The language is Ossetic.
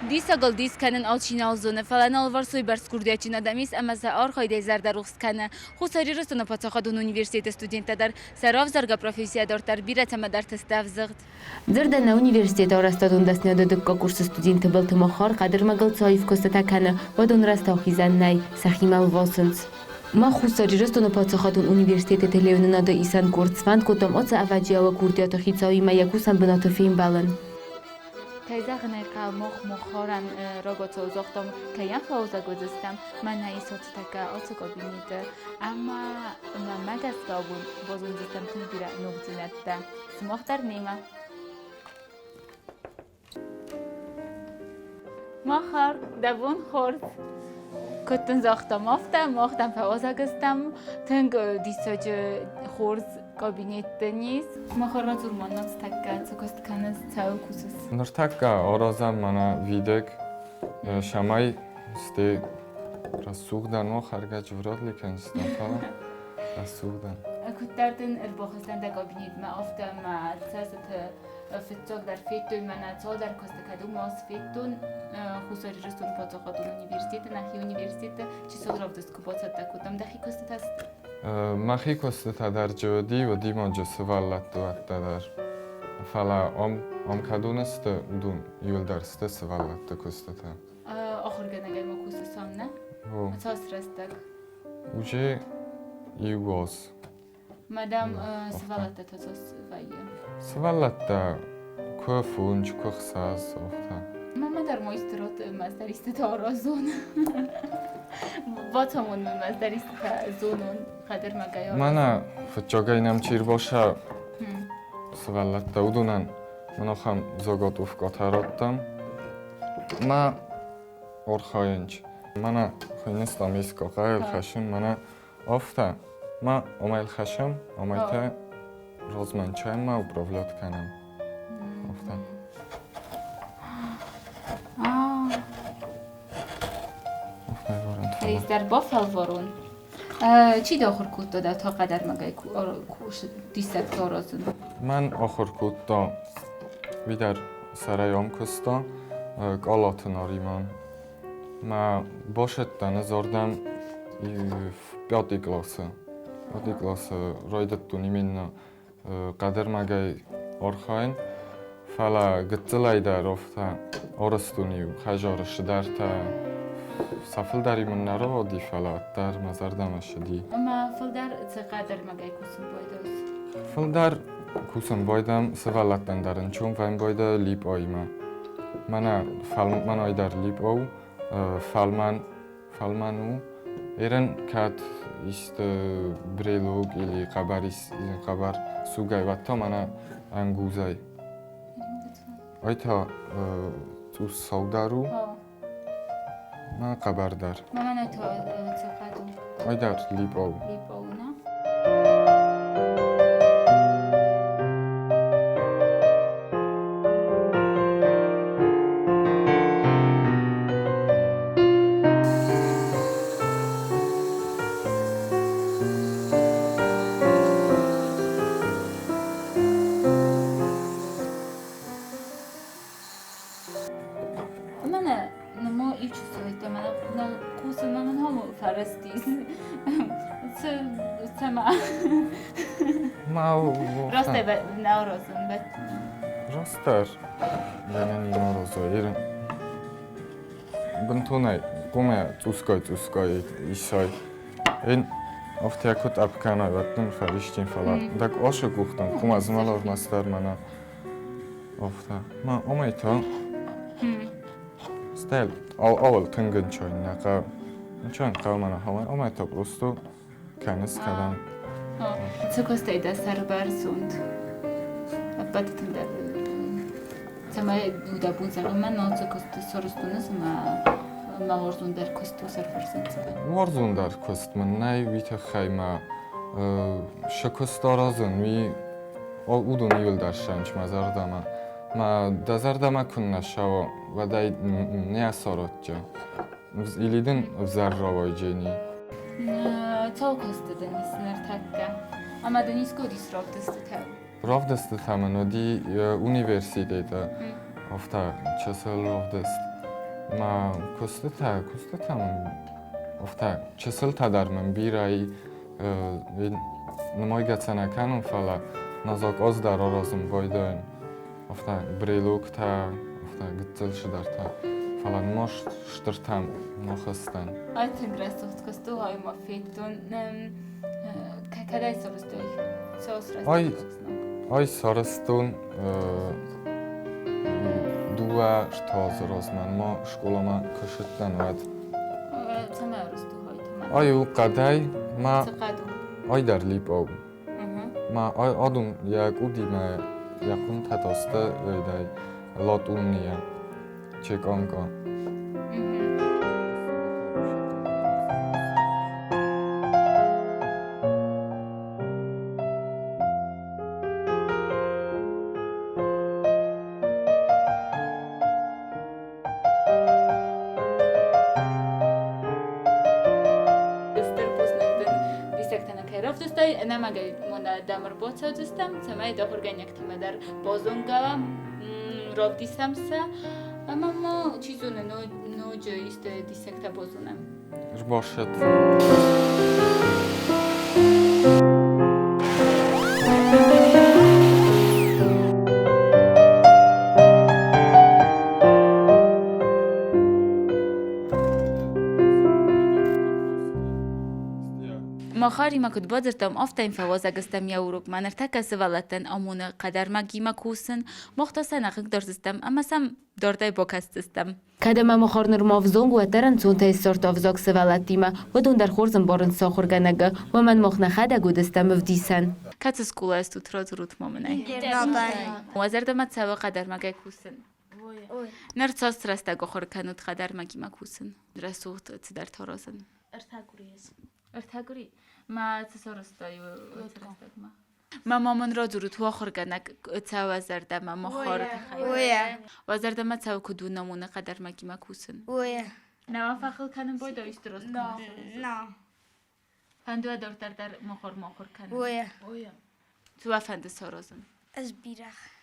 Диссагыл дис кӕнын алчи нал зоны, фӕлӕ нал вӕрцой бӕрц курдиатджын адӕм ис ӕмӕ сӕ архайдӕй зӕрдӕрухс кӕны. Хуссар Ирыстоны паддзахадон университеты студенттӕ дӕр сӕ равзаргӕ профессийӕ дарддӕр бирӕ цӕмӕдӕрты сты ӕвзыгъд. Дзырдӕн нӕ университеты арӕзтадон дӕсныйады дыккаг курсы студенты Былты Махар хъӕдырмӕгыл цы аив куыстытӕ кӕны, уыдон рӕстӕгхизӕн нӕй, сӕхимӕ лвасынц. Мах Хуссар Ирыстоны паддзахадон университеты телеуынынады исӕн къорд сфӕнд кодтам ацы ӕвӕджиауы курдиаты хицауимӕ йӕ кусӕн бынаты фембӕлын. Кӕй зӕгъын ӕй хъӕуы, мах Махарӕн рагацау загътам, кӕй йӕм фӕуазӕг уыдзыстӕм, мӕнӕ ис ацы тӕккӕ ацы кабинеты. Ӕмӕ мӕнмӕ гӕсгӕ абон базондзыстӕм тынг бирӕ ногдзинӕдтӕ. Сымах дӕр немӕ. Махар, дӕ бон хорз! Куыд дын загътам, афтӕ мах дӕм фӕуазӕг стӕм. Тынг диссаджы хорз кабинет дын ис. Махар радзур-ма ныртӕккӕ цы куыст кӕныс, цӕуыл кусыс? Ныртӕккӕ аразӕм мӕнӕ видег, цӕмӕй сте рӕсугъдӕн уа, хӕргӕ вряд ли кӕндзыстӕм, фӕлӕ рӕсугъдӕн. Куыддӕр дын ӕрбахызтӕн дӕ кабинетмӕ, афтӕ мӕ цӕстыты фыццагдӕр федтой мӕнӕ цалдӕр куысты кӕд уымӕ федтон Хуссар Ирыстоны паддзахадон университеты, нӕхи университеты чысыл равдыст куы бацӕттӕ кодтам. Дӕхи куыстытӕ сты? Мӕхи куыстытӕ дӕр уыди, уыди ноджы сывӕллӕтты уӕттӕ дӕр. Фӕлӕ ам, ам кӕд уыныс уыдон иуылдӕр сты сывӕллӕтты куыстытӕ. Ахуыргӕнӕгӕй ма кусыс ам, нӕ? Цас рӕстӕг? Уже иу аз. Мадам, сывӕллӕттӕ та цас вӕййы? Сывӕллӕттӕ куы фунч, куы хсӕз, афтӕ. Мама дӕр мой стерот мастаристытӕ аразон. Бацамон мын мастаристытӕ зонон хъӕдырмӕгӕй аразон. Мӕнӕ фыццагӕй нӕм чи рбаса сывӕллӕттӕ, уыдонӕн мын ахӕм заготовкӕтӕ радтам. Мӕ архайынч. Мӕнӕ хуыйныстам иско хъӕл хӕссын, мӕнӕ Афтӕ, ма омӕ хӕссӕм, омӕ та размӕнчаемӕ управлять кӕнӕм. Афтӕ. Дӕр бафӕлварон. Чи дӕ ахуыр кодта дӕ та хъӕдӕрмӕгӕй диссӕгтӕ аразын? Мӕн ахуыр кодта уый дӕр сӕрӕй ам куыста Къалаты Нариман. Мӕ басӕттӕн ӕз ардӕм пятый классы. Пятый классы райдыдтон именно хъӕдӕрмӕгӕй архайын. Фӕлӕ гыццылӕй дӕр афтӕ арӕзтон-иу хӕдзары цыдӕртӕ. Сӕ фылдӕр-иу мын нӕ рауади, фӕлӕ уӕддӕр мӕ зӕрдӕмӕ ссыди. Ӕмӕ фылдӕр цы хъӕдӕрмӕгӕй кусын байдӕус? Фылдӕр кусын байдӕм сывӕллӕттӕн дӕр ӕнцон вӕййын байдӕ липъоимӕ. Мӕнӕ фӕлмӕнӕй дӕр липъо у, фӕлмӕн, фӕлмӕн у. Ерен кӕд исты брелок или хъӕбӕр, хъӕбӕр сугӕй, уӕд та мӕнӕ ӕнгузӕй. Ай та цъус саудар у, мӕ хъӕбӕрдӕр. Мӕнӕ та цӕхӕд у. Ай дӕр липъо у. Липъо у, на? Мӕнӕ немо и чувствуете, мӕнӕ на кусы мӕнӕ хомо фӕрӕстис. Цӕмӕ? Ма Растӕ наурозын бет. Растдӕр гӕнӕн и науроза ерын. Бынтонӕй хъуамӕ цъусгай-цъусгай исай. Эн афтӕ куыд тъӕпп кӕнай, уӕд дын фӕрисджын, фӕлӕ дӕ къосы къухтӕм хъуамӕ змӕлӕг мастер мӕнӕ Афтӕ. Ма омӕй та стӕй ауыл тынг ӕнцой нӕ хъӕуы. Ӕнцой хъӕуы мӕнӕ хъӕуы. Омӕй та просто кӕныс кӕдӕм. Цы куыстӕй дӕ сӕр бӕрзонд? Ӕппӕты тынгдӕр цӕмӕй у дӕ бон зӕгъын, мӕн цы куыст сарӕзтон ӕмӕ мӕ уарзондӕр куыст у сӕрбӕрзонд. Уарзондӕр куыст мын нӕй, уый тыххӕй мӕ сӕ куыст аразын, уый уыдон иуылдӕр ссӕнч мӕ зӕрдӕмӕ. Мӕ дӕ зӕрдӕмӕ куыннӕ ссӕуа, уӕд ӕй не асарадджа. Или дын ӕвзӕр рауайджени. Цал куысты дын ис ныртӕккӕ? Ӕмӕ дын искуы уыдис равдыстытӕ? Равдыстытӕ мын уыди университеты, афтӕ чысыл равдыст. Мӕ куыстытӕ, куыстытӕ мын афтӕ чысылтӕ дӕр мын бирӕ и, нымайгӕ сӕ нӕ кӕнын, фӕлӕ нӕ закъаз дӕр аразын байдайын. Афтӕ брелоктӕ, афтӕ гыццыл цыдӕртӕ, фӕлӕ ма стыртӕм нӕ хызтӕн. Ай тынг рӕсугъд куыст у, ай ма федтон. Кӕдӕй сарӕзтай? Ай, ай сарӕзтон дыууӕ азы размӕ ма скъоламӕ куы цыдтӕн, уӕд. Цӕмӕй арӕзт у хай? Ай у хъӕдӕй, ма Цы хъӕд у? ай дӕр липа у. Ма адон йӕ къудимӕ йӕ хъуынтӕ таста райдай латунийӕ чеканка. Стыр бузныг дын, диссӕгтӕ нӕ кӕй равдыстай, ӕнӕмӕнгӕй мона дӕм ӕрбацӕудзыстӕм, цӕмӕй дӕ ахуыргӕнинӕгтимӕ дӕр базонгӕ уӕм, равдисӕм сӕ, ӕмӕ ма, чи зоны, ноджы исты диссӕгтӕ базонӕм. Ӕрбацыд. Махаримӕ куыд бадзырдтам, афтӕ йын фӕуазӕг стӕм йӕ урокмӕ. Ныртӕккӕ сывӕллӕттӕн амоны хъӕдӕрмӕгимӕ кусын. Мах та сӕ нӕ хъыгдардзыстӕм ӕмӕ сӕм дардӕй бакӕсдзыстӕм. Кӕд ӕмӕ Махар нырма ӕвзонг, уӕддӕр ӕнцонтӕй ссардта ӕвзаг сывӕллӕттимӕ, уыдон дӕр хорз ӕмбарынц сӕ ахуыргӕнӕгы, уымӕн мах нӕхӕдӕг уыдыстӕм ӕвдисӕн. Кӕцы скъолайы стут, радзурут ма мын ӕй. Уӕ зӕрдӕмӕ цӕуы хъӕдӕрмӕгӕй кусын? Ныр цас рӕстӕг ахуыр кӕнут хъӕдӕрмӕгимӕ кусын? Рӕсугъд цыдӕртӕ аразын. Ӕртӕ къуырийы. Ӕртӕ къуыри? Ма цы сарӕзтай уыцы рӕстӕгмӕ? Мама мын радзурут, уӕ ахуыргӕнӕг цӕуа зӕрдӕмӕ, махары тыххӕй. Уӕ зӕрдӕмӕ цӕуы куыд у намоны хъӕдӕрмӕгимӕ кусын? Нӕ фӕхыл кӕнын бойдӕ исты рост Фӕнды уӕ дарддӕр дӕр махар махуыр кӕнын? Цы уӕ фӕнды саразын? Ӕз бирӕгъ.